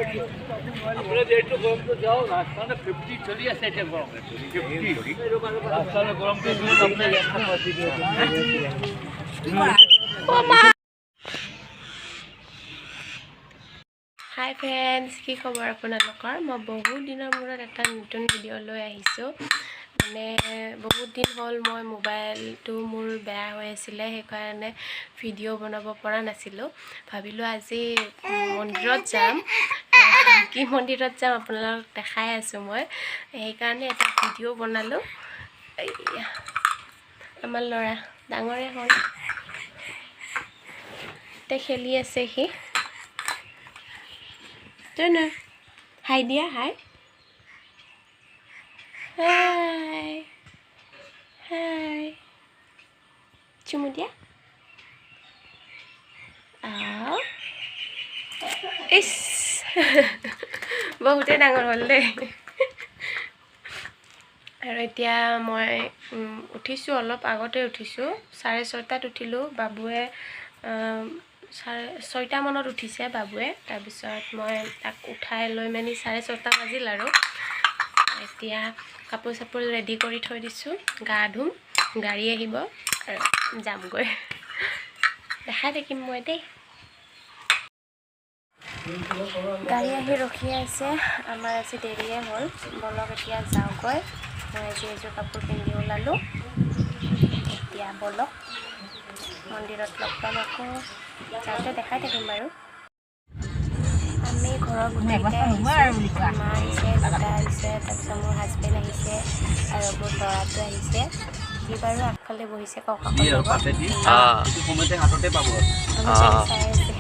হাই friends, কি খবৰ আপোনালোকৰ? মই বহুত দিনৰ মূৰত এটা নতুন ভিডিঅ' লৈ আহিছোঁ। মানে বহুত দিন হ'ল মই মোবাইলটো মোৰ বেয়া হৈ আছিলে, সেইকাৰণে ভিডিঅ' বনাব পৰা নাছিলোঁ। ভাবিলোঁ আজি মন্দিৰত যাম। কি মন্দিৰত যাম আপোনালোকক দেখাই আছোঁ মই, সেইকাৰণে এটা ভিডিঅ' বনালোঁ। আমাৰ ল'ৰা ডাঙৰে হ'ল, এতিয়া খেলি আছে সি। হাই দিয়া, হাই হাই হাই, চুমু দিয়া। ইছ, বহুতেই ডাঙৰ হ'ল দেই। আৰু এতিয়া মই উঠিছোঁ, অলপ আগতে উঠিছোঁ, 6:30ত উঠিলোঁ। বাবুৱে 6:30 মানত উঠিছে বাবুৱে। তাৰপিছত মই তাক উঠাই লৈ মেলি 6:30 বাজিল। আৰু এতিয়া কাপোৰ চাপোৰ ৰেডি কৰি থৈ দিছোঁ, গা ধুম, গাড়ী আহিব আৰু যামগৈ। দেখাই থাকিম মই দেই। গাড়ী আহি ৰখি আছে, আমাৰ আজি দেৰিয়ে হ'ল। বলক এতিয়া যাওঁগৈ। মই আজি এযোৰ কাপোৰ পিন্ধি ওলালোঁ। এতিয়া বলক, মন্দিৰত লগ পাম আকৌ, যাওঁতে দেখাই থাকিম বাৰু। আমি ঘৰৰ গোটেইকেইটাই আহিছোঁ। মা আহিছে, দেউতা আহিছে, তাৰপিছত মোৰ হাজবেণ্ড আহিছে আৰু মোৰ ল'ৰাটো আহিছে। সি বাৰু আগফালে বহিছে ককাকৰ লগত, চাই আছে।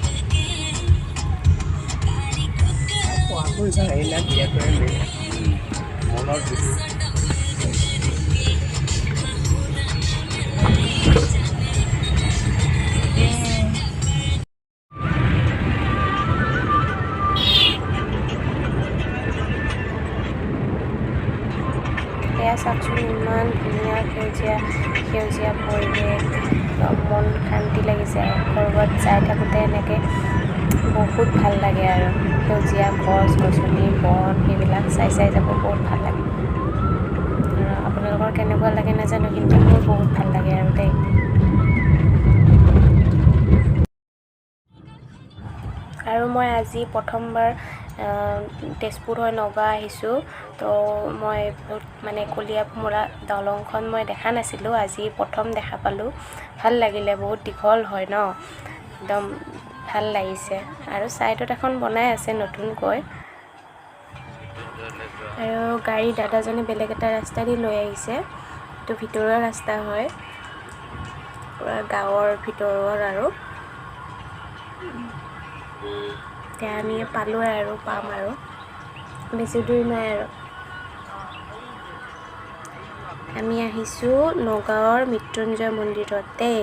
এয়া চাওকচোন, ইমান ধুনীয়া সেউজীয়া সেউজীয়া পৰিৱেশ, মন শান্তি লাগি যায়। ক'ৰবাত যাই থাকোঁতে এনেকৈ বহুত ভাল লাগে আৰু সেউজীয়া গছ গছনি বন সেইবিলাক চাই চাই যাব বহুত ভাল লাগে। আৰু আপোনালোকৰ কেনেকুৱা লাগে নাজানো, কিন্তু মোৰ বহুত ভাল লাগে আৰু দেই। আৰু মই আজি প্ৰথমবাৰ তেজপুৰ হৈ নগাঁও আহিছোঁ, তো মই বহুত মানে কলীয়াভোমোৰা দলংখন মই দেখা নাছিলোঁ, আজি প্ৰথম দেখা পালোঁ। ভাল লাগিলে, বহুত দীঘল হয় ন, একদম ভাল লাগিছে। আৰু ছাইডত এখন বনাই আছে নতুনকৈ। আৰু গাড়ী দাদাজনে বেলেগ এটা ৰাস্তা দি লৈ আহিছে, এইটো ভিতৰুৱা ৰাস্তা হয়, পূৰা গাঁৱৰ ভিতৰৰ। আৰু এতিয়া আমি পালোঁৱে আৰু পাম আৰু বেছি দূৰ নাই। আৰু আমি আহিছোঁ নগাঁৱৰ মৃত্যুঞ্জয় মন্দিৰত দেই।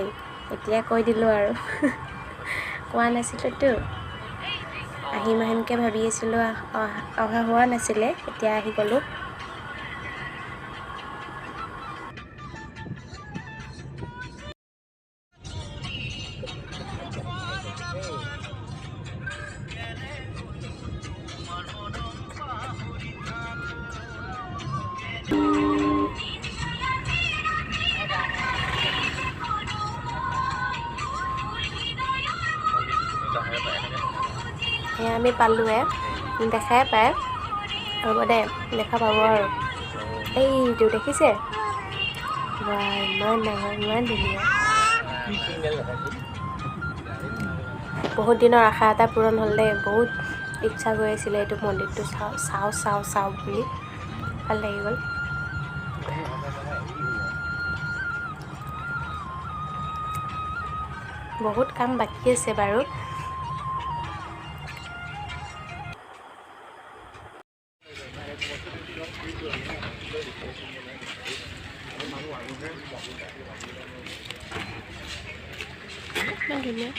এতিয়া কৈ দিলোঁ আৰু, কোৱা নাছিলোঁতো। আহিম আহিমকৈ ভাবি আছিলোঁ, অহা হোৱা নাছিলে, এতিয়া আহি গ'লোঁ। সেয়া আমি পালোঁৱে, দেখাই পায়। হ'ব দে, দেখা পাব আৰু। এইটো দেখিছে, বা ইমান ডাঙৰ, ইমান ধুনীয়া। বহুত দিনৰ আশা এটা পূৰণ হ'ল দেই। বহুত ইচ্ছা গৈ আছিলে এইটো মন্দিৰটো চাওঁ চাওঁ চাওঁ চাওঁ বুলি, ভাল লাগি গ'ল। বহুত কাম বাকী আছে বাৰু। ইমান ধুনীয়া।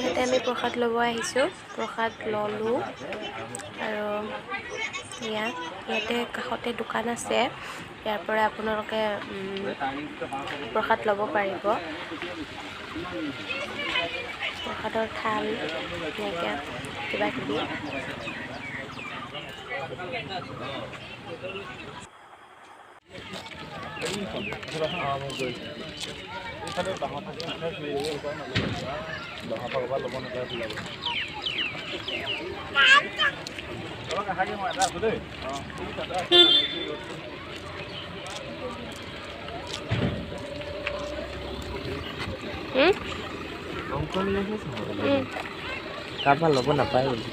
ইয়াতে আমি প্ৰসাদ ল'ব আহিছোঁ, প্ৰসাদ ল'লোঁ। আৰু ইয়াতে কাষতে দোকান আছে, ইয়াৰ পৰা আপোনালোকে প্ৰসাদ ল'ব পাৰিব। প্ৰসাদৰ থাল এনেকৈ কিবা কিবি। কাৰোবাৰ ল'ব নাপায় বুলি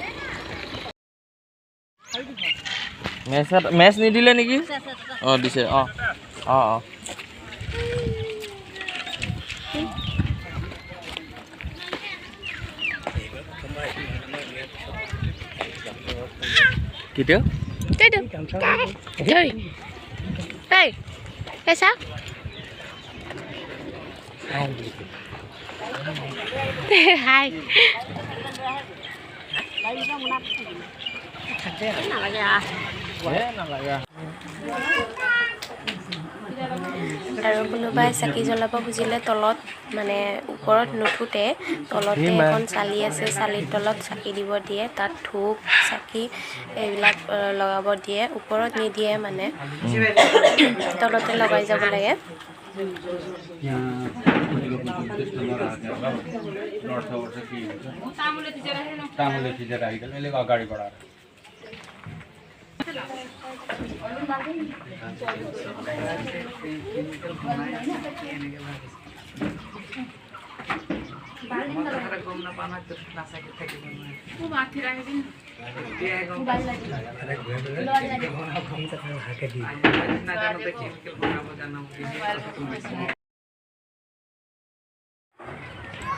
মেচ নিদিলে নেকি? অঁ দিছে। অঁ অঁ অঁ কেতিয়া? হাই আৰু কোনোবাই চাকি জ্বলাব খুজিলে তলত, মানে ওপৰত নুঠোতে তলতে এখন চালি আছে, চালিৰ তলত চাকি দিব দিয়ে। তাত ধূপ চাকি এইবিলাক লগাব দিয়ে, ওপৰত নিদিয়ে, মানে তলতে লগাই যাব লাগে।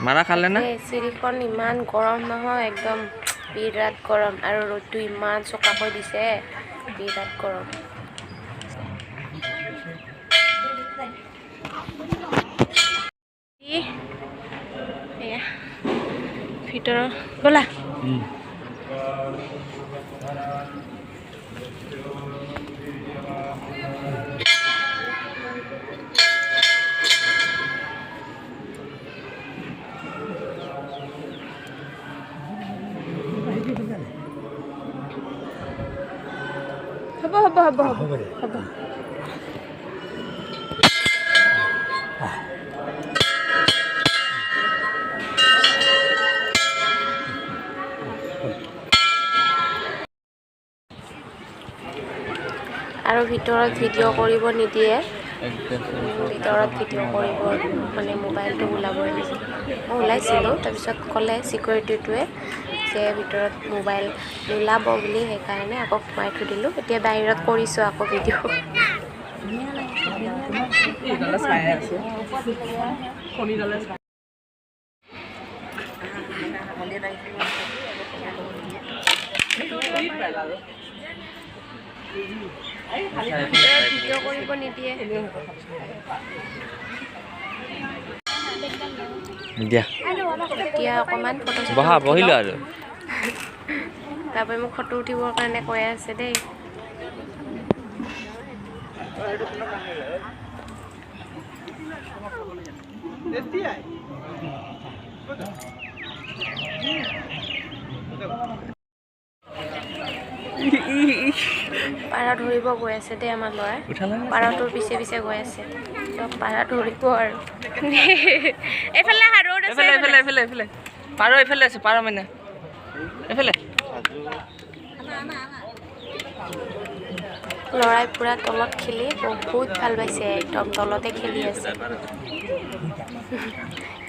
মাৰা খালে না? চিৰিখন ইমান গৰম নহয়, একদম বিৰাট গৰম। আৰু ৰ'দটো ইমান চোকাকৈ দিছে, বিৰাট গৰম। এয়া ভিতৰৰ ব'লা। হ'ব হ'ব হ'ব হ'ব হ'ব। আৰু ভিতৰত ভিডিঅ' কৰিব নিদিয়ে, ভিতৰত ভিডিঅ' কৰিব মানে মোবাইলটো ওলাবই নিদিয়ে। মই ওলাইছিলোঁ, তাৰপিছত ক'লে ছিকিউৰিটিটোৱে যে ভিতৰত মোবাইল নোলাব বুলি, সেইকাৰণে আকৌ সোমাই থৈ দিলোঁ। এতিয়া বাহিৰত কৰিছোঁ আকৌ ভিডিঅ'। ভিডিঅ' কৰিব নিদিয়ে। দিয়া এতিয়া অকণমান ফটো বহা বহিলো আৰু তাৰপৰা মোক ফটো উঠিবৰ কাৰণে কৈ আছে দেই। পাৰ ধৰিব গৈ আছে দেই আমাৰ ল'ৰাই, পাৰটোৰ পিছে পিছে গৈ আছে। পাৰ ধৰিব আৰু এইফালে আহা, ৰ'দ আছে। এইফালে এইফালে এইফালে পাৰ এইফালে আছে, পাৰ মানে এইফালে। ল'ৰাই পুৰা তলত খেলি বহুত ভাল পাইছে, একদম তলতে খেলি আছে।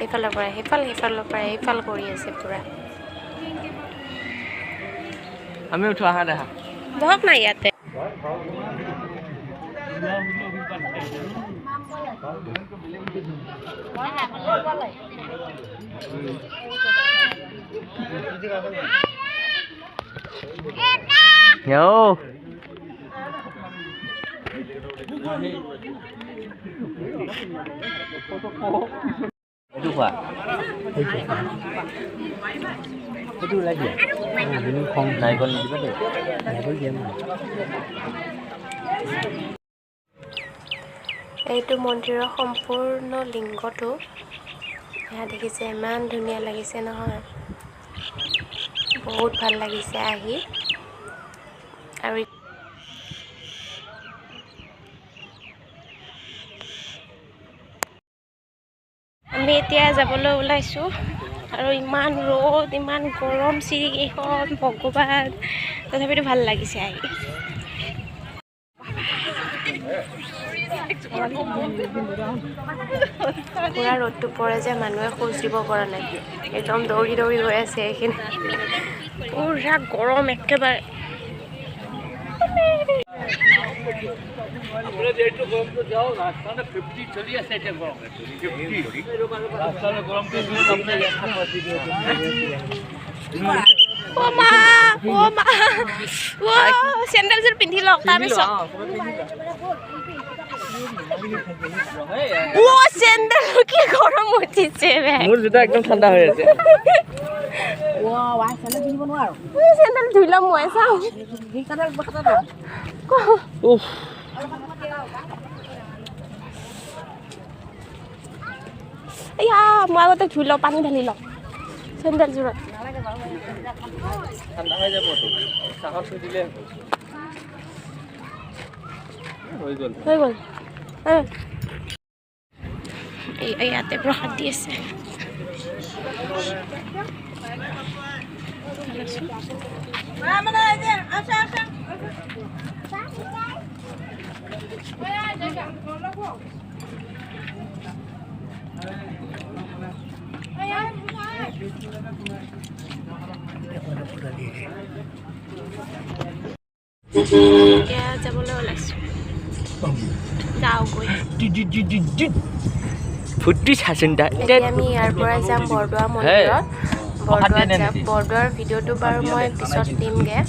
এইফালৰ পৰা সেইফাল, সেইফালৰ পৰা এইফাল কৰি আছে পুৰা। আমি উঠো আহা দেখা বহক না ইয়াতে। Yo. খোৱা, সেইটো ওলাই দিয়া। নাৰিকল নিদিবা দেই। নাৰিকল দিয়া। এইটো মন্দিৰৰ সম্পূৰ্ণ লিংগটো এয়া দেখিছে, ইমান ধুনীয়া লাগিছে নহয়, বহুত ভাল লাগিছে আহি। আৰু আমি এতিয়া যাবলৈ ওলাইছোঁ। আৰু ইমান ৰ'দ, ইমান গৰম, চিৰিকেইখন, ভগৱান! তথাপিতো ভাল লাগিছে আহি। পূৰা ৰ'দটো পৰে যে মানুহে খোজ দিব পৰা নাই, একদম দৌৰি দৌৰি গৈ আছে এইখিনি। পূৰা গৰম একেবাৰে। অ' মা, অ' মা, অ' চেণ্ডেলযোৰ পিন্ধি লওক তাৰপিছত। অ' চেণ্ডেল কি গৰম উঠিছে। মোৰ জোতা একদম ঠাণ্ডা হৈ আছে। চেণ্ডেল ধুই ল'ম মই, চাওঁ। উফ, এয়া মই আগতে ধুই লওঁ, পানী ঢালি লওঁ চেণ্ডেলযোৰত। ঠাণ্ডা হৈ যাব, চাহত থৈ দিলে হৈ গ'ল। হৈ গ'ল। ইয়াতে প্ৰসাদ দি আছে। এতিয়া যাবলৈ ওলাইছোঁ, যাওঁগৈ। ফুৰ্তি চাচোন। এতিয়া আমি ইয়াৰ পৰা যাম বৰদোৱা মন্দিৰত, বৰদোৱাত যাম। বৰদোৱাৰ ভিডিঅ'টো বাৰু মই পিছত দিমগৈ,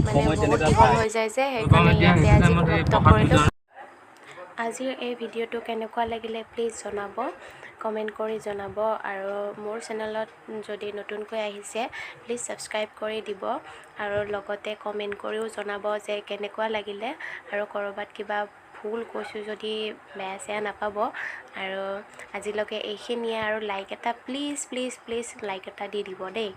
মানে বহুত দীঘল হৈ যায় যে, সেইকাৰণে ইয়াতে আজি সমাপ্ত কৰিলোঁ। আজিৰ এই ভিডিঅ'টো কেনেকুৱা লাগিলে প্লিজ জনাব, কমেণ্ট কৰি জনাব। আৰু মোৰ চেনেলত যদি নতুনকৈ আহিছে, প্লিজ ছাবস্ক্ৰাইব কৰি দিব আৰু লগতে কমেণ্ট কৰিও জনাব যে কেনেকুৱা লাগিলে, আৰু ক'ৰবাত কিবা ভুল কৈছোঁ যদি বেয়া চেয়া নাপাব। আৰু আজিলৈকে এইখিনিয়ে। আৰু লাইক এটা প্লিজ, প্লিজ, প্লিজ লাইক এটা দি দিব দেই।